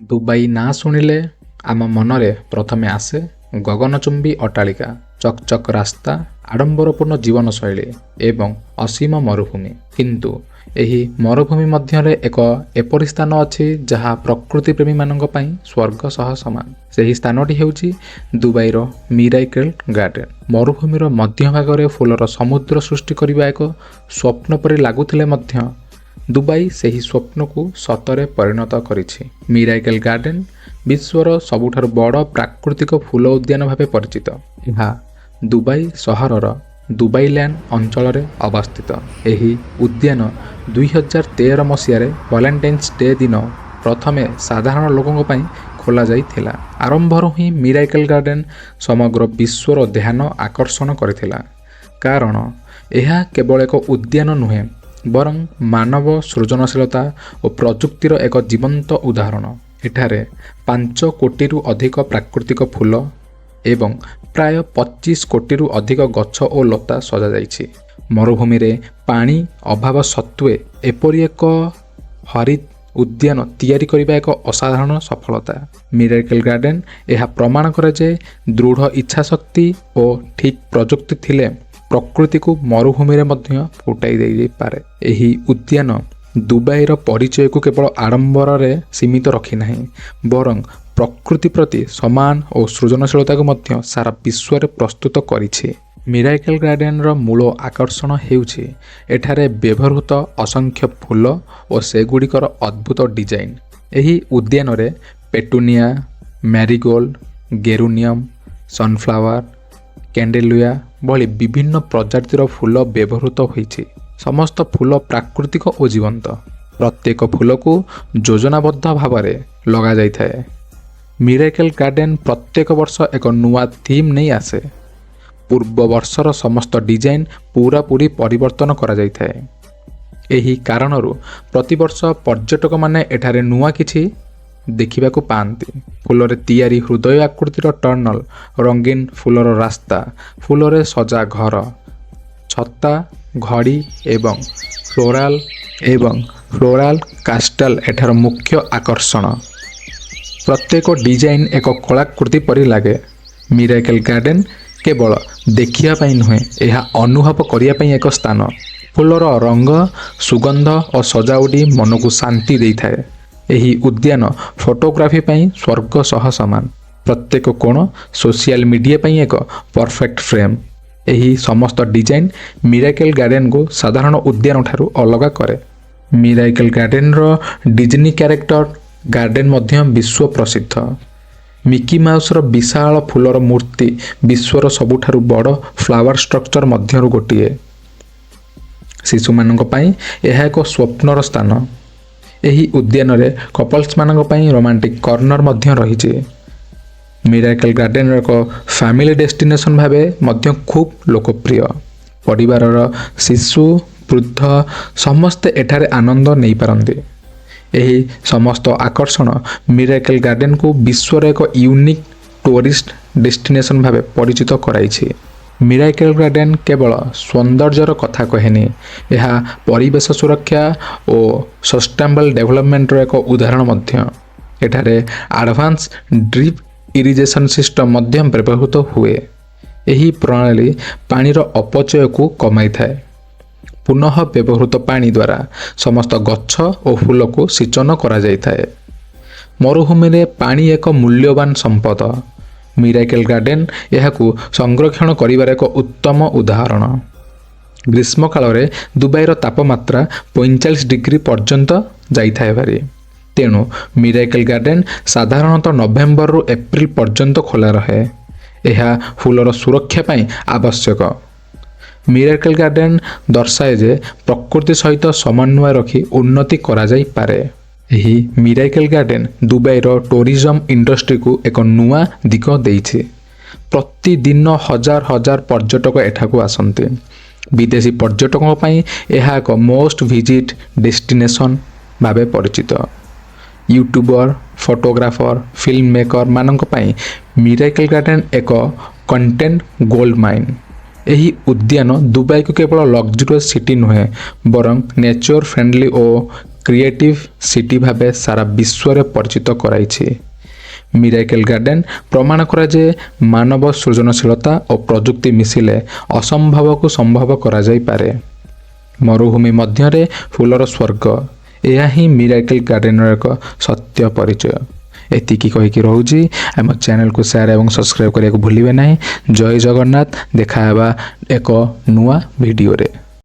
Dubai ନାଁ ଶୁଣିଲେ ଆମ ମନରେ ପ୍ରଥମେ ଆସେ ଗଗନଚୁମ୍ବୀ ଅଟ୍ଟାଳିକା, ଚକଚକ ରାସ୍ତା, ଆଡ଼ମ୍ବରପୂର୍ଣ୍ଣ ଜୀବନଶୈଳୀ ଏବଂ ଅସୀମ ମରୁଭୂମି। କିନ୍ତୁ ଏହି ମରୁଭୂମି ମଧ୍ୟରେ ଏକ ଏପରି ସ୍ଥାନ ଅଛି, ଯାହା ପ୍ରକୃତି ପ୍ରେମୀମାନଙ୍କ ପାଇଁ ସ୍ୱର୍ଗ ସହ ସମାନ। ସେହି ସ୍ଥାନଟି ହେଉଛି ଦୁବାଇର ମିରାଇକେଲ ଗାର୍ଡେନ। ମରୁଭୂମିର ମଧ୍ୟଭାଗରେ ଫୁଲର ସମୁଦ୍ର ସୃଷ୍ଟି କରିବା ଏକ ସ୍ୱପ୍ନ ପରି ଲାଗୁଥିଲେ ମଧ୍ୟ ଦୁବାଇ ସେହି ସ୍ୱପ୍ନକୁ ସତରେ ପରିଣତ କରିଛି। ମିରାଇକେଲ ଗାର୍ଡେନ ବିଶ୍ୱର ସବୁଠାରୁ ବଡ଼ ପ୍ରାକୃତିକ ଫୁଲ ଉଦ୍ୟାନ ଭାବେ ପରିଚିତ। ଏହା ଦୁବାଇ ସହରର ଦୁବାଇଲ୍ୟାଣ୍ଡ ଅଞ୍ଚଳରେ ଅବସ୍ଥିତ। ଏହି ଉଦ୍ୟାନ 2013 ମସିହାରେ ଭାଲେଣ୍ଟାଇନ୍ସ ଡେ ଦିନ ପ୍ରଥମେ ସାଧାରଣ ଲୋକଙ୍କ ପାଇଁ ଖୋଲାଯାଇଥିଲା। ଆରମ୍ଭରୁ ହିଁ ମିରାଇକେଲ ଗାର୍ଡେନ ସମଗ୍ର ବିଶ୍ୱର ଧ୍ୟାନ ଆକର୍ଷଣ କରିଥିଲା, କାରଣ ଏହା କେବଳ ଏକ ଉଦ୍ୟାନ ନୁହେଁ, ବରଂ ମାନବ ସୃଜନଶୀଳତା ଓ ପ୍ରଯୁକ୍ତିର ଏକ ଜୀବନ୍ତ ଉଦାହରଣ। ଏଠାରେ 5 କୋଟିରୁ ଅଧିକ ପ୍ରାକୃତିକ ଫୁଲ ଏବଂ ପ୍ରାୟ 25 କୋଟିରୁ ଅଧିକ ଗଛ ଓ ଲତା ସଜାଯାଇଛି। ମରୁଭୂମିରେ ପାଣି ଅଭାବ ସତ୍ତ୍ୱେ ଏପରି ଏକ ହରିତ ଉଦ୍ୟାନ ତିଆରି କରିବା ଏକ ଅସାଧାରଣ ସଫଳତା। ମିରାଇକେଲ ଗାର୍ଡେନ ଏହା ପ୍ରମାଣ କରେ ଯେ ଦୃଢ଼ ଇଚ୍ଛାଶକ୍ତି ଓ ଠିକ୍ ପ୍ରଯୁକ୍ତି ଥିଲେ ପ୍ରକୃତିକୁ ମରୁଭୂମିରେ ମଧ୍ୟ ଫୁଟାଇ ଦେଇପାରେ। ଏହି ଉଦ୍ୟାନ ଦୁବାଇର ପରିଚୟକୁ କେବଳ ଆଡ଼ମ୍ବରରେ ସୀମିତ ରଖିନାହିଁ, ବରଂ ପ୍ରକୃତି ପ୍ରତି ସମ୍ମାନ ଓ ସୃଜନଶୀଳତାକୁ ମଧ୍ୟ ସାରା ବିଶ୍ୱରେ ପ୍ରସ୍ତୁତ କରିଛି। ମିରାଇକେଲ ଗାର୍ଡେନର ମୂଳ ଆକର୍ଷଣ ହେଉଛି ଏଠାରେ ବ୍ୟବହୃତ ଅସଂଖ୍ୟ ଫୁଲ ଓ ସେଗୁଡ଼ିକର ଅଦ୍ଭୁତ ଡିଜାଇନ୍। ଏହି ଉଦ୍ୟାନରେ ପେଟୁନିଆ, ମ୍ୟାରିଗୋଲ୍ଡ, ଗେରାନିୟମ୍, ସନଫ୍ଲାୱାର, କ୍ୟାଣ୍ଡେଲିଆ ଭଳି ବିଭିନ୍ନ ପ୍ରଜାତିର ଫୁଲ ବ୍ୟବହୃତ ହୋଇଛି। ସମସ୍ତ ଫୁଲ ପ୍ରାକୃତିକ ଓ ଜୀବନ୍ତ। ପ୍ରତ୍ୟେକ ଫୁଲକୁ ଯୋଜନାବଦ୍ଧ ଭାବରେ ଲଗାଯାଇଥାଏ। ମିରାଇକେଲ ଗାର୍ଡେନ ପ୍ରତ୍ୟେକ ବର୍ଷ ଏକ ନୂଆ ଥିମ୍ ନେଇ ଆସେ। ପୂର୍ବ ବର୍ଷର ସମସ୍ତ ଡିଜାଇନ୍ ପୂରାପୂରି ପରିବର୍ତ୍ତନ କରାଯାଇଥାଏ। ଏହି କାରଣରୁ ପ୍ରତିବର୍ଷ ପର୍ଯ୍ୟଟକମାନେ ଏଠାରେ ନୂଆ କିଛି ଦେଖିବାକୁ ପାଆନ୍ତି। ଫୁଲରେ ତିଆରି ହୃଦୟ ଆକୃତିର ଟନଲ, ରଙ୍ଗୀନ ଫୁଲର ରାସ୍ତା, ଫୁଲରେ ସଜା ଘର, ଛତା, ଘଡ଼ି ଏବଂ ଫ୍ଲୋରାଲ କାଷ୍ଟଲ ଏଠାର ମୁଖ୍ୟ ଆକର୍ଷଣ। ପ୍ରତ୍ୟେକ ଡିଜାଇନ୍ ଏକ କଳାକୃତି ପରି ଲାଗେ। ମିରାକେଲ ଗାର୍ଡେନ କେବଳ ଦେଖିବା ପାଇଁ ନୁହେଁ, ଏହା ଅନୁଭବ କରିବା ପାଇଁ ଏକ ସ୍ଥାନ। ଫୁଲର ରଙ୍ଗ, ସୁଗନ୍ଧ ଓ ସଜାବଟି ମନକୁ ଶାନ୍ତି ଦେଇଥାଏ। ଏହି ଉଦ୍ୟାନ ଫଟୋଗ୍ରାଫି ପାଇଁ ସ୍ୱର୍ଗ ସହ ସମାନ। ପ୍ରତ୍ୟେକ କୋଣ ସୋସିଆଲ ମିଡ଼ିଆ ପାଇଁ ଏକ ପରଫେକ୍ଟ ଫ୍ରେମ୍। ଏହି ସମସ୍ତ ଡିଜାଇନ୍ ମିରାକେଲ ଗାର୍ଡେନକୁ ସାଧାରଣ ଉଦ୍ୟାନଠାରୁ ଅଲଗା କରେ। ମିରାକେଲ ଗାର୍ଡେନର ଡିଜନି କ୍ୟାରେକ୍ଟର ଗାର୍ଡେନ ମଧ୍ୟ ବିଶ୍ୱ ପ୍ରସିଦ୍ଧ। ମିକି ମାଉସର ବିଶାଳ ଫୁଲର ମୂର୍ତ୍ତି ବିଶ୍ୱର ସବୁଠାରୁ ବଡ଼ ଫ୍ଲାୱାର ଷ୍ଟ୍ରକ୍ଚର ମଧ୍ୟରୁ ଗୋଟିଏ। ଶିଶୁମାନଙ୍କ ପାଇଁ ଏହା ଏକ ସ୍ୱପ୍ନର ସ୍ଥାନ। ଏହି ଉଦ୍ୟାନରେ କପଲ୍ସମାନଙ୍କ ପାଇଁ ରୋମାଣ୍ଟିକ୍ କର୍ଣ୍ଣର ମଧ୍ୟ ରହିଛି। ମିରାକେଲ ଗାର୍ଡେନର ଏକ ଫ୍ୟାମିଲି ଡେଷ୍ଟିନେସନ୍ ଭାବେ ମଧ୍ୟ ଖୁବ୍ ଲୋକପ୍ରିୟ। ପରିବାରର ଶିଶୁ, ବୃଦ୍ଧ ସମସ୍ତେ ଏଠାରେ ଆନନ୍ଦ ନେଇପାରନ୍ତି। ଏହି ସମସ୍ତ ଆକର୍ଷଣ ମିରାକେଲ ଗାର୍ଡେନକୁ ବିଶ୍ୱର ଏକ ୟୁନିକ୍ ଟୁରିଷ୍ଟ ଡେଷ୍ଟିନେସନ୍ ଭାବେ ପରିଚିତ କରାଇଛି। ମିରାକେଲ ଗାର୍ଡେନ କେବଳ ସୌନ୍ଦର୍ଯ୍ୟର କଥା କହେନି, ଏହା ପରିବେଶ ସୁରକ୍ଷା ଓ ସଷ୍ଟେନେବଲ୍ ଡେଭଲପମେଣ୍ଟର ଏକ ଉଦାହରଣ ମଧ୍ୟ। ଏଠାରେ ଆଡ଼ଭାନ୍ସ ଡ୍ରିପ୍ ଇରିଗେସନ୍ ସିଷ୍ଟମ୍ ମଧ୍ୟ ବ୍ୟବହୃତ ହୁଏ। ଏହି ପ୍ରଣାଳୀ ପାଣିର ଅପଚୟକୁ କମାଇଥାଏ। ପୁନଃ ବ୍ୟବହୃତ ପାଣି ଦ୍ୱାରା ସମସ୍ତ ଗଛ ଓ ଫୁଲକୁ ସିଞ୍ଚନ କରାଯାଇଥାଏ। ମରୁଭୂମିରେ ପାଣି ଏକ ମୂଲ୍ୟବାନ ସମ୍ପଦ। ମିରାକେଲ ଗାର୍ଡେନ ଏହାକୁ ସଂରକ୍ଷଣ କରିବାର ଏକ ଉତ୍ତମ ଉଦାହରଣ। ଗ୍ରୀଷ୍ମକାଳରେ ଦୁବାଇର ତାପମାତ୍ରା 45 ଡିଗ୍ରୀ ପର୍ଯ୍ୟନ୍ତ ଯାଇଥାଏ ଭାରି। ତେଣୁ ମିରାକେଲ ଗାର୍ଡେନ ସାଧାରଣତଃ ନଭେମ୍ବରରୁ ଏପ୍ରିଲ ପର୍ଯ୍ୟନ୍ତ ଖୋଲା ରହେ। ଏହା ଫୁଲର ସୁରକ୍ଷା ପାଇଁ ଆବଶ୍ୟକ। ମିରାକେଲ ଗାର୍ଡେନ ଦର୍ଶାଏ ଯେ ପ୍ରକୃତି ସହିତ ସମନ୍ୱୟ ରଖି ଉନ୍ନତି କରାଯାଇପାରେ। ଏହି ମିରାକେଲ ଗାର୍ଡେନ ଦୁବାଇର ଟୁରିଜମ ଇଣ୍ଡଷ୍ଟ୍ରିକୁ ଏକ ନୂଆ ଦିଗ ଦେଇଛି। ପ୍ରତିଦିନ ହଜାର ହଜାର ପର୍ଯ୍ୟଟକ ଏଠାକୁ ଆସନ୍ତି। ବିଦେଶୀ ପର୍ଯ୍ୟଟକଙ୍କ ପାଇଁ ଏହା ଏକ ମୋଷ୍ଟ ଭିଜିଟ୍ ଡେଷ୍ଟିନେସନ୍ ଭାବେ ପରିଚିତ। ୟୁଟ୍ୟୁବର, ଫଟୋଗ୍ରାଫର, ଫିଲ୍ମ ମେକର ମାନଙ୍କ ପାଇଁ ମିରାକେଲ ଗାର୍ଡେନ ଏକ କଣ୍ଟେଣ୍ଟ ଗୋଲ୍ଡ ମାଇନ୍। ଏହି ଉଦ୍ୟାନ ଦୁବାଇକୁ କେବଳ ଲକ୍ଜରିୟସ୍ ସିଟି ନୁହେଁ, ବରଂ ନେଚର ଫ୍ରେଣ୍ଡଲି ଓ କ୍ରିଏଟିଭ୍ ସିଟି ଭାବେ ସାରା ବିଶ୍ୱରେ ପରିଚିତ କରାଇଛି। ମିରାକେଲ୍ ଗାର୍ଡେନ୍ ପ୍ରମାଣ କରେ ଯେ ମାନବ ସୃଜନଶୀଳତା ଓ ପ୍ରଯୁକ୍ତି ମିଶିଲେ ଅସମ୍ଭବକୁ ସମ୍ଭବ କରାଯାଇପାରେ। ମରୁଭୂମି ମଧ୍ୟରେ ଫୁଲର ସ୍ୱର୍ଗ, ଏହା ହିଁ ମିରାକେଲ୍ ଗାର୍ଡେନର ଏକ ସତ୍ୟ ପରିଚୟ। ଏତିକି କହିକି ରହୁଛି। ଆମ ଚ୍ୟାନେଲକୁ ସେୟାର ଏବଂ ସବସ୍କ୍ରାଇବ୍ କରିବାକୁ ଭୁଲିବେ ନାହିଁ। ଜୟ ଜଗନ୍ନାଥ। ଦେଖା ହେବା ଏକ ନୂଆ ଭିଡ଼ିଓରେ।